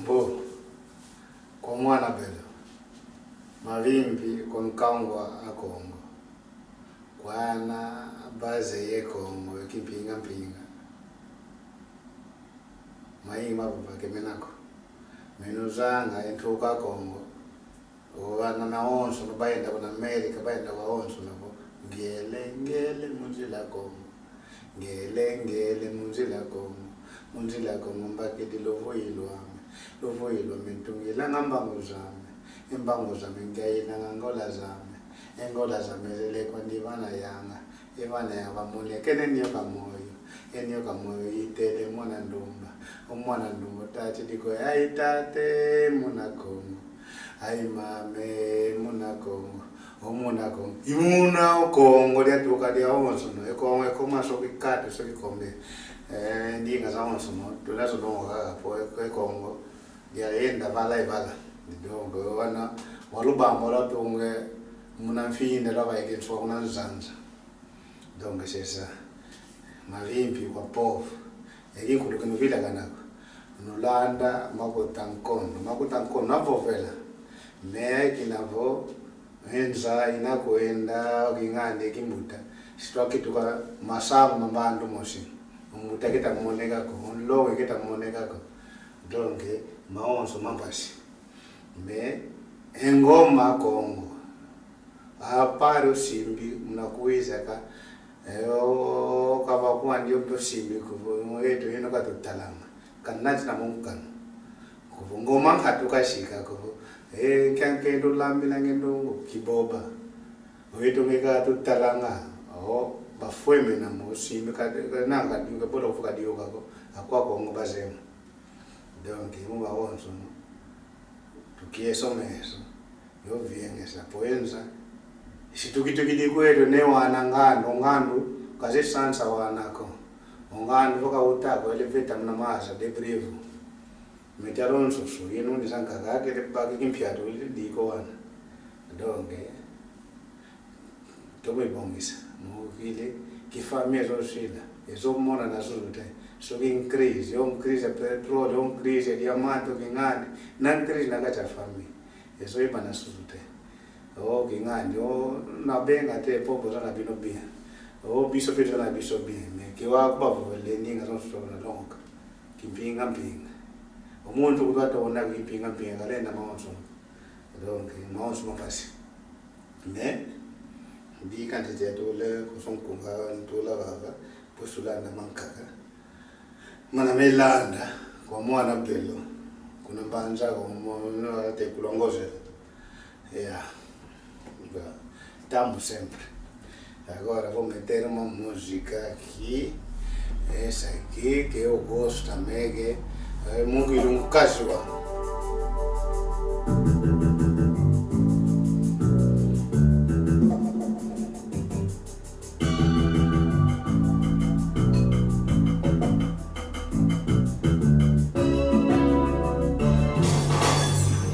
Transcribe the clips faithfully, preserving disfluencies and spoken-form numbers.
Mbo, kwa mwana belo, mavimpi kwa nkangu a Kongo. Kwa ana bazeyi e Kongo, e kimpinga mpinga. Mayingi mavava kemena ko. Meno zanga e ntuka Kongo. O wana mawonso, no bayenda kuna Amerika, bayenda kwawonso navo. Ngiele, ngiele mu nzila Kongo. Ngiele, ngiele mu nzila Kongo. Mu nzila Kongo mbakidi luvuyi lwame. Luvuyi lwame ntungilanga mbangu zame. E mbangu zame ngiayilanga ngola zame. E ngola zame zelekwa ndi vana yanga. E vana yanga vamonekene nioka moyo. E nioka moyo itele mwana ndumba. O mwana ndumba tati diko ya itate muna Kongo. Ai mame muna Kongo. O muna Kongo. I muna o Kongo diatuka diawonsono. E Kongo, e Kongo maso kikatu so kikombe. Eh, ndinga zawonsono. Tunazo dongo kaka po e, e Kongo. Diayenda vala i vala. Donc, wana, walubamba lwatunge, muna mfinda lwavaike nswa kuna nzanza. Donc, c'est ça. Mavimpi kwa povo. E kinkulu kinuvilakana ko. Nulanda makuta nkondo. Makuta nkondo, navovela. Mais kina vo, e nza ina kwenda, king'ande kimbuta. Si twakituka masangu ma mbandu mosi. Mbuta keta moneka ko, nlongo keta moneka ko. Donc, mawonso mampasi. Mais, e ngoma Kongo. Apari o simbi, muna kuiza ka, eh, o kava kwandi o simbi kuvo, yeto yeno katutalanga. Kanati na mumkano. Kuvo ngoma nkatu kasika kuvo, eh, nkia nkendo lambila ngendo kiboba. O yeto nge katutalanga, o, bafweme na mo simbi ka, ka, nanga diuka, bola kufuka diuka ko, akwa Kongo bazema. Donc, mu mawonso, no? Tukiesomesa, yo viengesa, po e nza. Si tukitukidi kweto ne wana ngandu, ngandu, kaze sansa wana ko. O ngandu, vaka uta ko, ele veta muna maza, débrouillez-vous. Mete alonso, so, yeno ni zankaka, kele baki kimpiatu, ile diko wana. Donc, eh, Tomibongisa, mukile, kifamia zo sila, ezo mona na susu te, soki crise, yo crise ya pétrole, yo crise ya diamante, king'andi, na crise na kati ya famille, ezo iba na susu te. O king'andi, o nabenga te, po boza na bino bien. O biso pe toza na biso bien, mais kiwa kuba vovele ninga zo sona longa. Kimpinga mpinga. O muntu kutu atona kimpinga mpinga, kalenda mawonso. Donc, mawonso mampasi. Mais, bika ntete tula, kuso nkunga ntula vava, po sulanda mankaka. Mana melanda, kwa mwana belo, kuna mbanza, kwa mwana te kulongoze. Yeah. Ba, tamu sempre. Agora vou meter uma música aqui. Essa aqui que eu gosto também, que é muito um casual.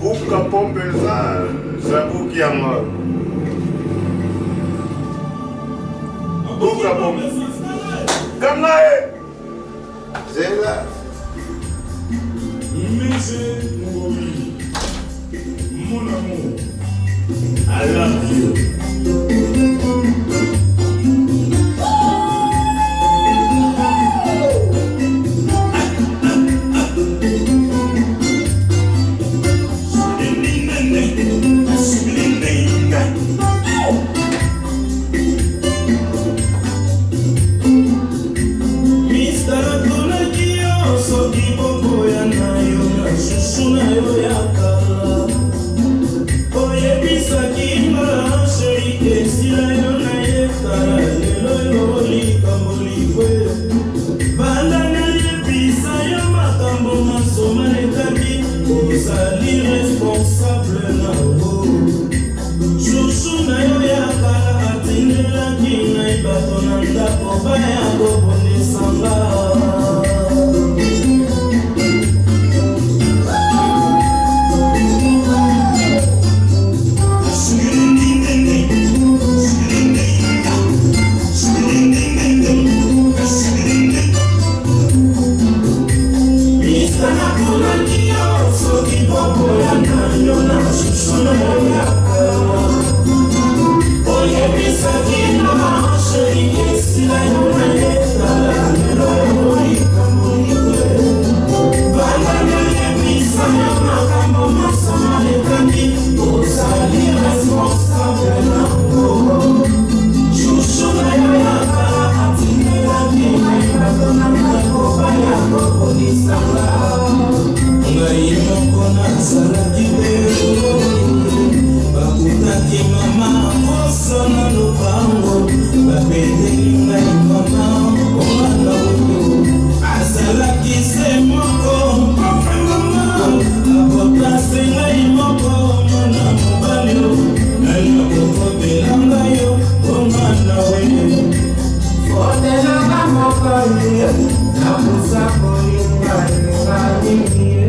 Buka pombe za, za buki ya ngolo. Buka pombe. Kanga e. Zela. Mise Ngobi. Mon amour, I love you. Mister, natunaki yo soki bokoya na yo na susu na yo ya kala. Oyebisaki nga, chérie, que esila yo na ye kala, lelo yo likambo likwe. Banda nayebisa yo makambo manso malekaki, ozali responsable na yango. Chouchou na yo ya kala atindelaki ngai bato na ndako baya kobundisa nga. Azalaki se moko, abota se ngai moko, mwana mobali o, nani akokobela ngai o, o mwana we. Fotelanga moko ye, na kusa kolinga, linga mingi ye.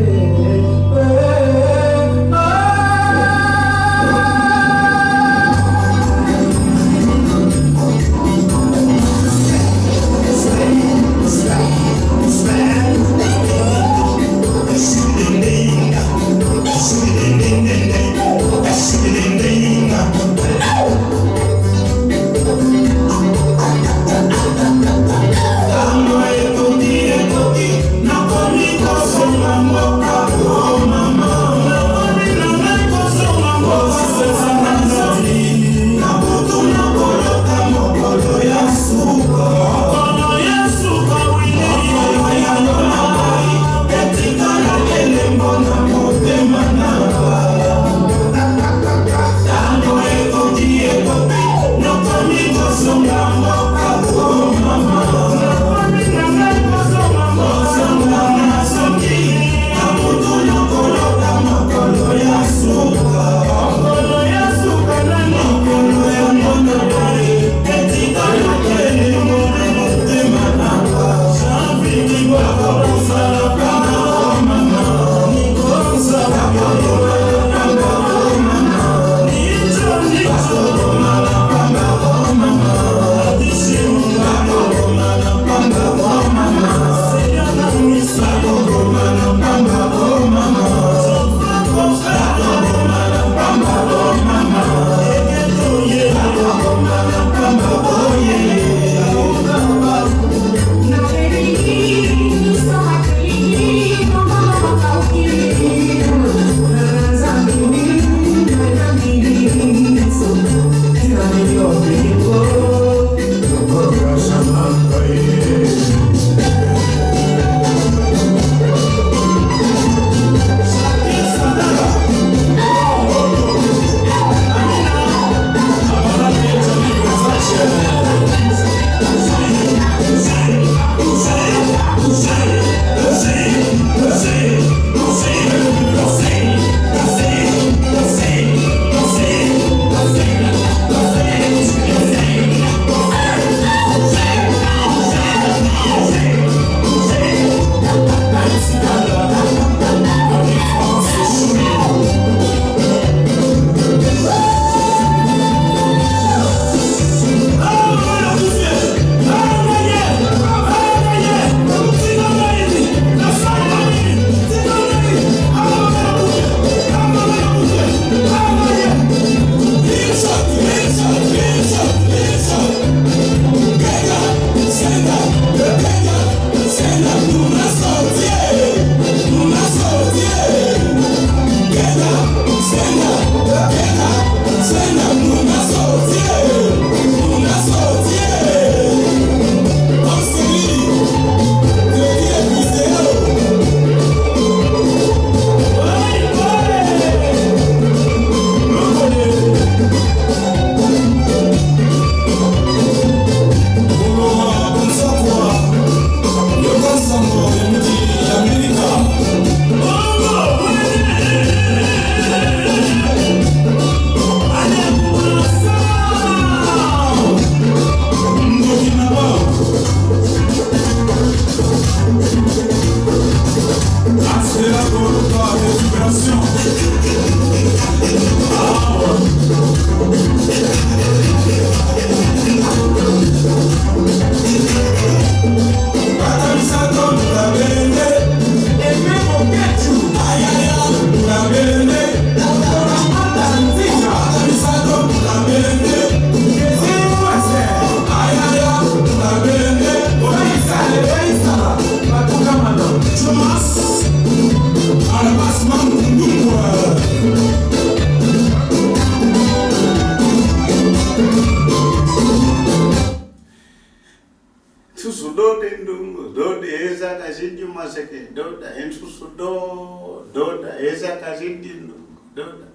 Nsusu dode ndungu, dode eza kazidi maseke, doda, e nsusu do, doda, eza kazidi ndungu, doda.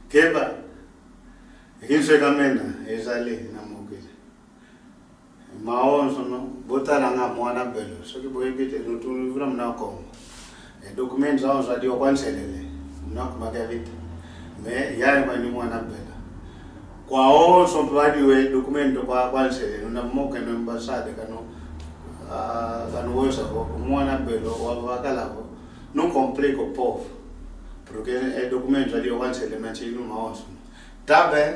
Keba, e kinswe kamena, ezali na mokili. Mawonsono, botalanga mwana belo. Soki boyebi te, ntu tuvula muna Kongo. E document zawonso adiwa kwa Nselele. Muna kuma kia vita. Mais yayi kwandi mwana belo. Kwawonso mpe badiwa e document kwa, kwa Nselele. Nuna moke no ambassade kano, ah, kano wesa ko, mwana belo, wavakala ko. No complet ko pauvre. Porque e document adiwa kwa Nselele, mais inu mawonso. Tabe.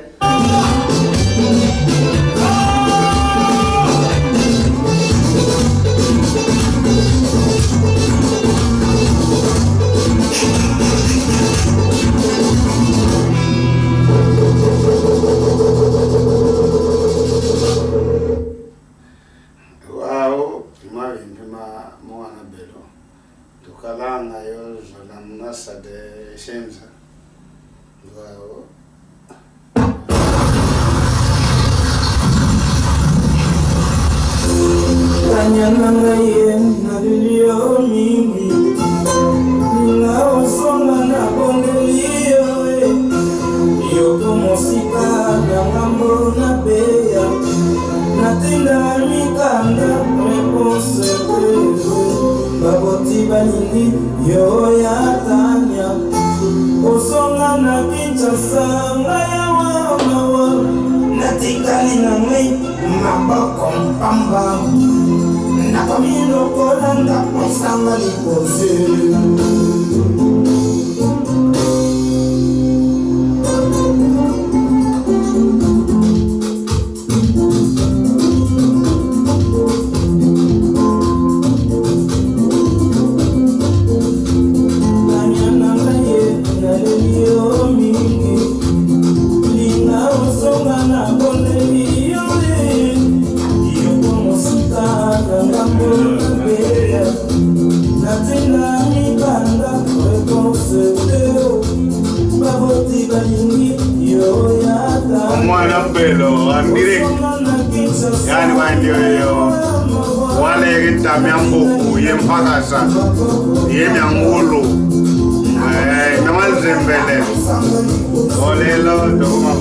Wau, mavimpi ma mwana belo. Tukalanga yo zola muna sade shenza. Wau. Tania na ngai ye, naleli yo mingi. Linga osonga nabondeli yo e. Yoko mosika na ngambo na beya. Natinda mikanda, réponse te. Baboti balingi yo ya Tania. Osonga na Kinshasa, ngai awa mawa. Natikali na ngai maboko mpamba. Nakomi lokola ndako esanga likoze. Mwana belo, andire. Yani bandi oyo. Wale kita miambuku, ye mpakasa, ye miangulu. Eh, na mazembele. Olelo, tokoma.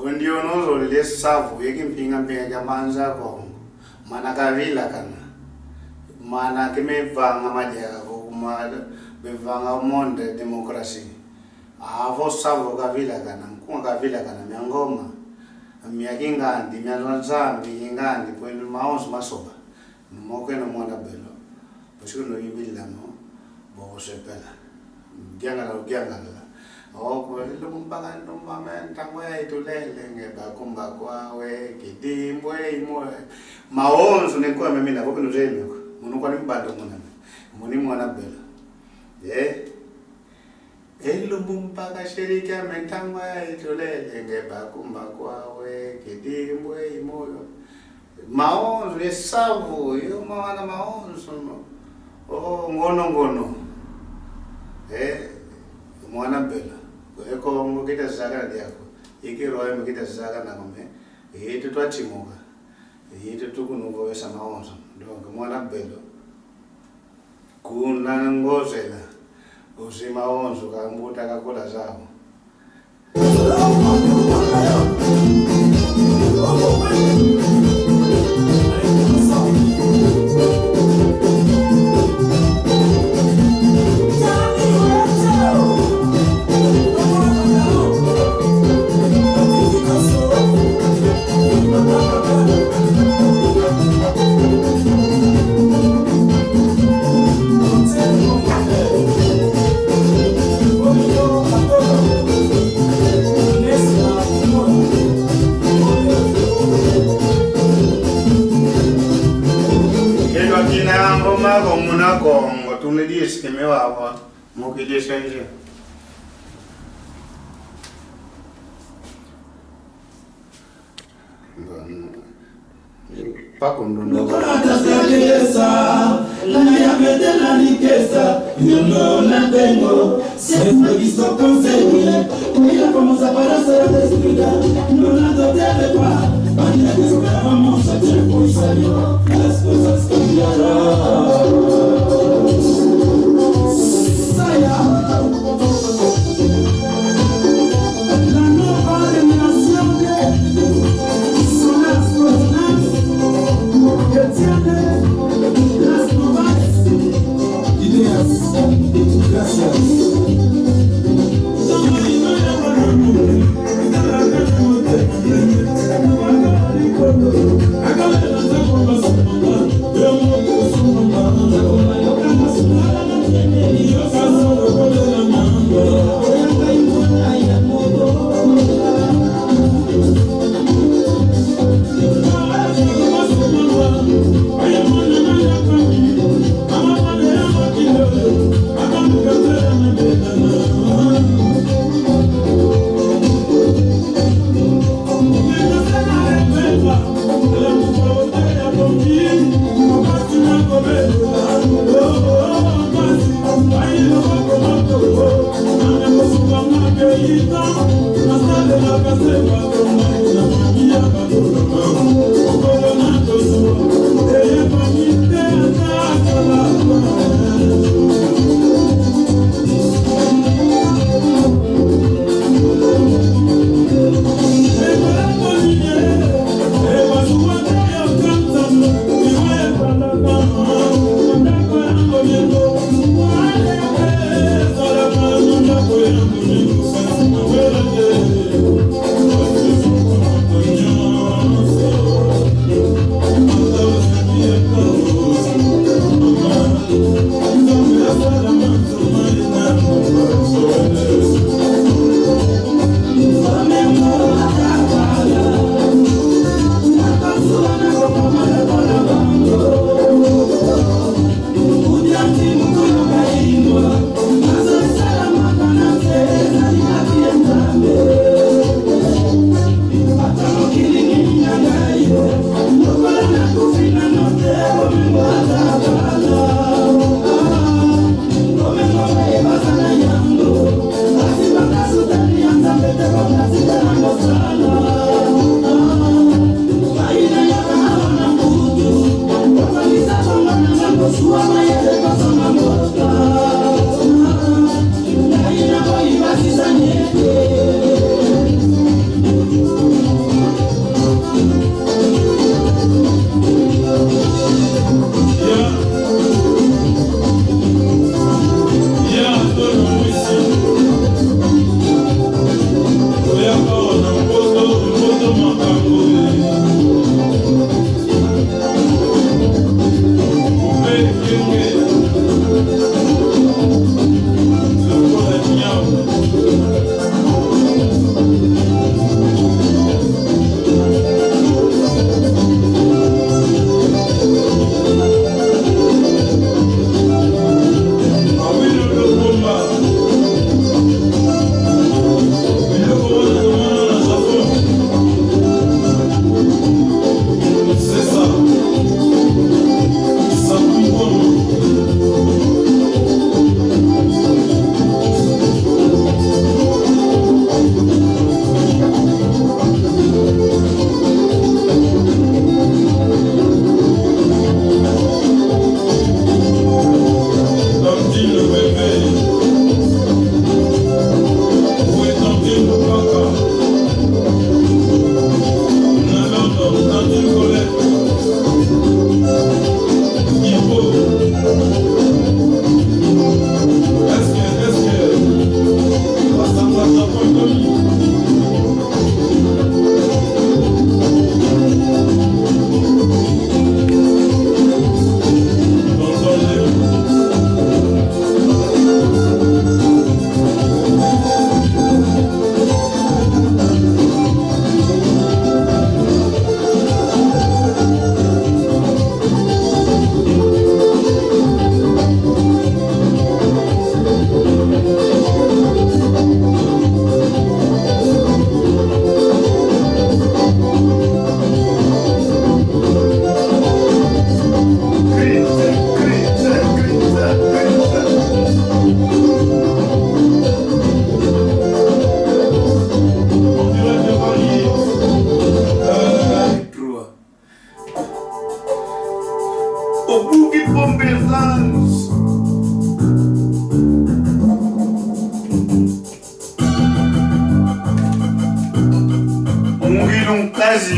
Undi ono ozolele savu ye kimpinga mpinga kia Mbanza Kongo. Mana kavilakana. Mana ke mevanga madiaka ko kuma mevanga monde démocratie. Avo savu kavilakana, nkunga kavilakana mia ngoma. Mia kingandi, mia Nzambi kingandi, kwenu mawonso masoba. Numokeno mwana belo. Parce que no Biblia mo, bo sepela. Giangala, giangala. O, kwa lumbu mpaka lumbu ame, ntangu ya itulele, nge bakumba kwawe, kidimbu, e, imo. Mawonso ne kwa memina, boke nuzemi ko. Munu kwa ni mbando muna. Muni mwana belo. Eh? E lumbu mpaka sheriki ame, ntangu ya itulele, nge bakumba kwawe, kidimbu, e, imoyo. Mawonso, e savu, yo mawana mawonso, no. O, ngono, ngono. E, mwana belo. E Kongo kita zaka na diaku. Iki roe mu kita zaka na kome. Itu twatimuka. Itu tukunuvovesa mawonso. Donc, mwana belo. Kuna ngozela, usi mawonso ka mbuta kakula zau. Kelwa kina ngoma ko muna Kongo, tuna disque me wawa, muki disque nje. Pakundu. Lokola tata Kiesa, la ya betela ni kesa, nyolo na tengo, sendo biso conseil, mira como se aparece la destruida, no la dote de paz, para que esperábamos a tiempo y salió, las cosas cambiarán. Saya. La nueva generación de son las personas que tienen las nuevas ideas. Gracias.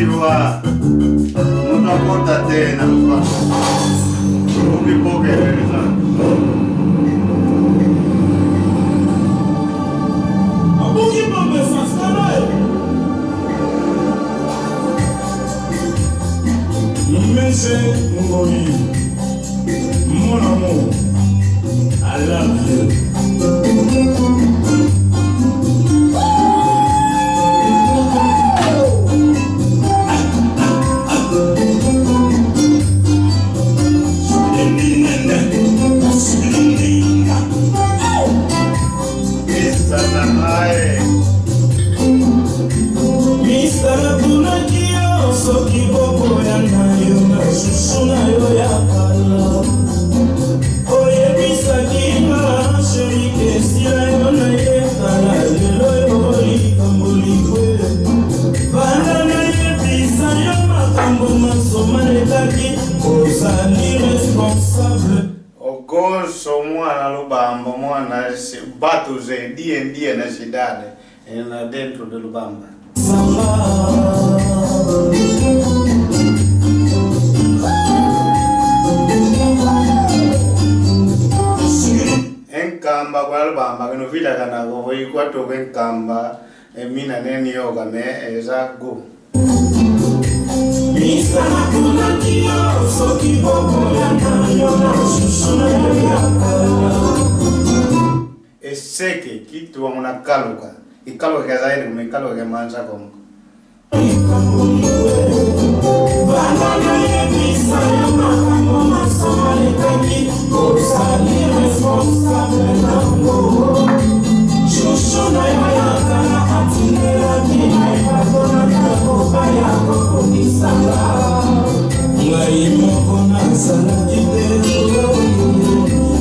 Wa, muta kota te na kwa. Uki poke, eh, sa. Abuki pombe sa skala, eh. Mese ngoli. Mon amour, I love you. Mister Nanae. Mister, natunaki yo soki bokoya na yo na chouchou na yo ya kala. Oyebisaki nga, chérie, que esila yo na ye kala, lelo yo likambo likwe. Banda nayebisa yo makambo manso malekaki, ozali responsable. Ogonso mwana Lubamba, mwana si-, batu ze die ndie na cidade, ena dentro de Lubamba. E Nkamba kwa Lubamba, kino vita kana ko, vo ikwatu ke Nkamba, e mina neni yoka me, eza gu. Mister, natunaki yo soki bokoya na yo na chouchou na yo ya kala. Eseke kitu wangu na kaluka. Ikaluka ke Zaire, kuma ikaluka ke Manza Kongo. Banda nayebisa yo makambo manso malekaki, ozali responsable na yango. Chouchou na yo ya kala atindelaki na ye bato na ndako baya kokomisaka. Ngai moko nazalaki te,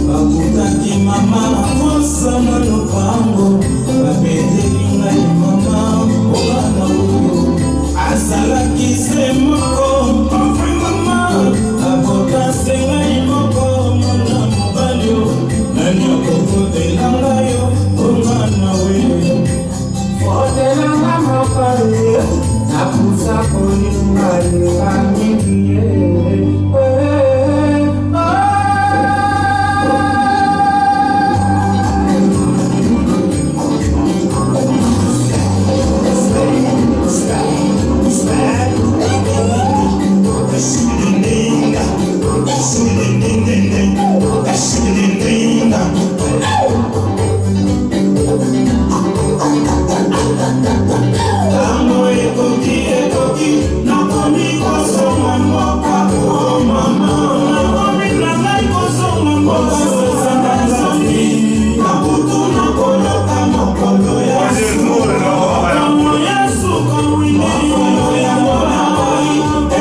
bakutaki mama kosa na lopango, babeteli ngai mama, mwana oyo azalaki se moko, pauvre mama, abota se ngai moko, mwana mobali o, nani akokotela ngai o, o mwana we. Fotelanga moko ye, napusa kolinga ye, bamingi ye. Eh, ah. Ntango ekoki, ekoki, nakomi kozonga mboka, oh mama. Nakomi na ngai kozonga mboka, sasa nazongi. Na kutu nakolota mokolo ya suka. Mokolo ya suka, oui. Mokolo ya mona,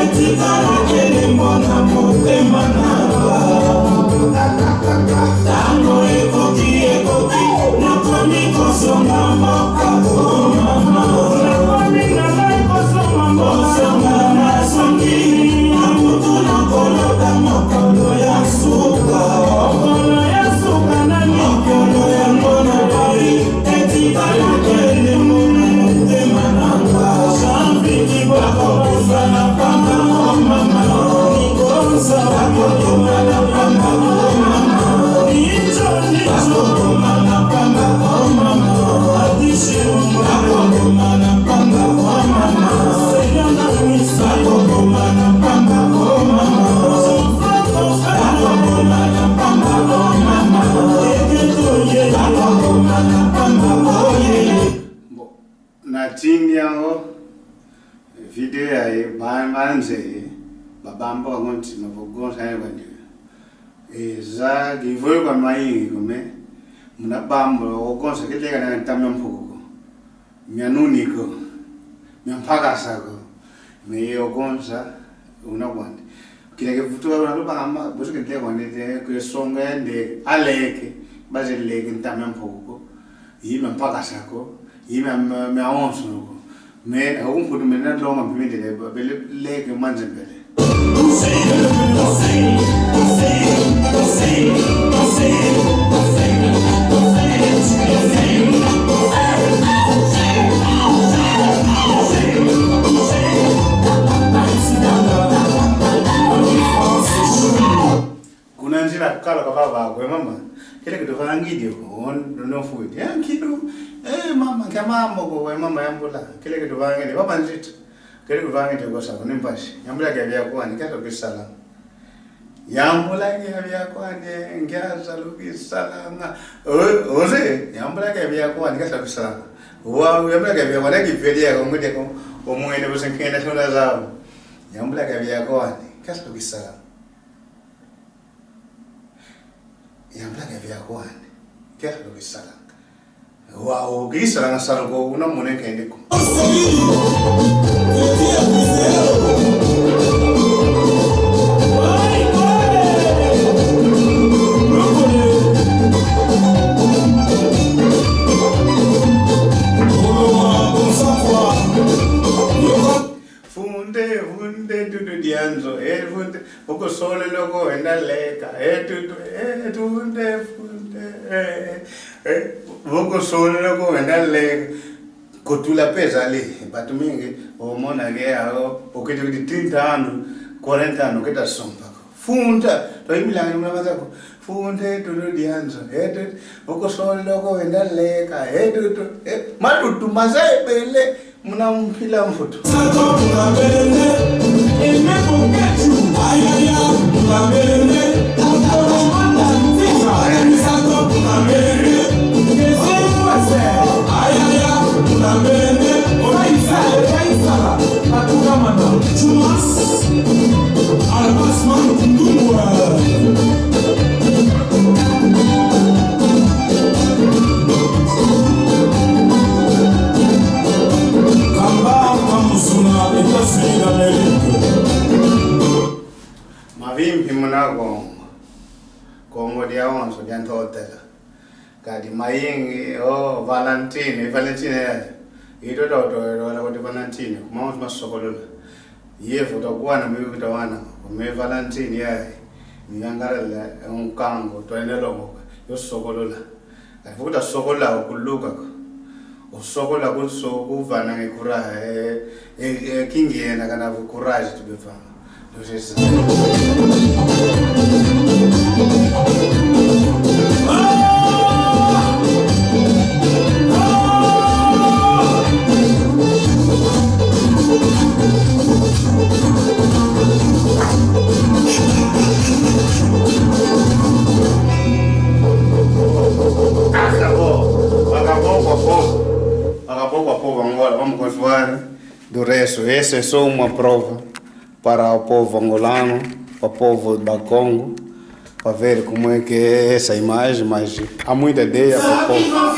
etikala elembo na motema na nga. Ntango ekoki, ekoki, nakomi kozonga mboka, oh mama. Nakomi na ngai kozonga mboka. Kozonga nazongi, na kutu nakolota mokolo ya suka. Mokolo ya suka na mikolo ya mona bai. Etikala kende mona motema na nga. Jean-Vicky bakobosana pamba, oh mama. Nikonza bakobosana pamba, oh mama. Nicho, nicho. Bakobosana pamba, oh mama. Atishi, bakobosana pamba, oh mama. Seigneur, na misa. Bakobosana pamba, oh mama. Bon, na tini yango, video yayi, ba-, banze, babamba wango ntima, bogonsa yayi bandi. Eza, kivoyo kwa mayingi ko, mais, muna bamba, bogonsa, kete kana ntama mpuku ko. Mia nuni ko, mia mpakasa ko, me ye ogonsa, una kwandi. Kila ke vutu una lubamba, bosi kete kwandi te, kwe songa yandi, aleke, baze leke ntama mpuku ko, yi mia mpakasa ko, yi mia, mia, mia onso ko. Me, aumputu mena longa mpimendele, ba, bele leke manze mbele. Kala kwa baba ko, e mama, kele kituvangidi ko, on, no fudi. Eh, nkilu, eh, mama, nkia mama ko, e mama yambula, kele kituvangidi, baba Nzita, kele kituvangidi ko sa, ni mpasi. Yambula kia bia kwani, nkia salukisala. Yambula kia bia kwani, nkia salukisala, nga. O, oze, yambula kia bia kwani, nkia salukisala. Wa, yambula kia bia kwani, kipedi ya, ko, ngudi ko, omwene, bose nkenda, sona zao. Yambula kia bia kwani, nkia salukisala. Yambula kia bia kwani. Kia salukisala. Wau, kisalanga salu ko, una mone kende ko. Funde, funde, tutu dianzo, eh, funde, ukusolele ko wenda leka, eh, tutu, eh, funde, funde, eh, eh, ukusolele ko wenda leka. Kotula pezali, batu mingi, omona ke ao, okete kuti trinta ano, quarenta ano, keta sompa ko. Funde, to imilanga ni mwana mazako, funde, tutu dianzo, eh, tutu, ukusolele ko wenda leka, eh, tutu, eh, matutu, maza ebele, muna mpila mvutu. Mavimpi muna Kongo. Kongo diawonso dia Ntotela. Kadi mayingi, oh, Valentine, Valentine ya. Ito to, to, to, to, Valentine, kuma masokolola. Yevo takuwana mwe kutawana, me Valentine yayi, ni yangalala, eh, nkangu, twene longoka, yo sokolola. Kadi vo kutasokolola, okuluka ko. Osokolola kunso kuvananga e courage, eh, eh, eh, kingi ena kana vo courage tubevanga. Asa vo, vakavokwa vo, vakavokwa vo Angola, vamos continuar. Do resto, essa é só uma prova para o povo angolano, para o povo Bakongo, para ver como é que é essa imagem, mas há muita ideia para o povo.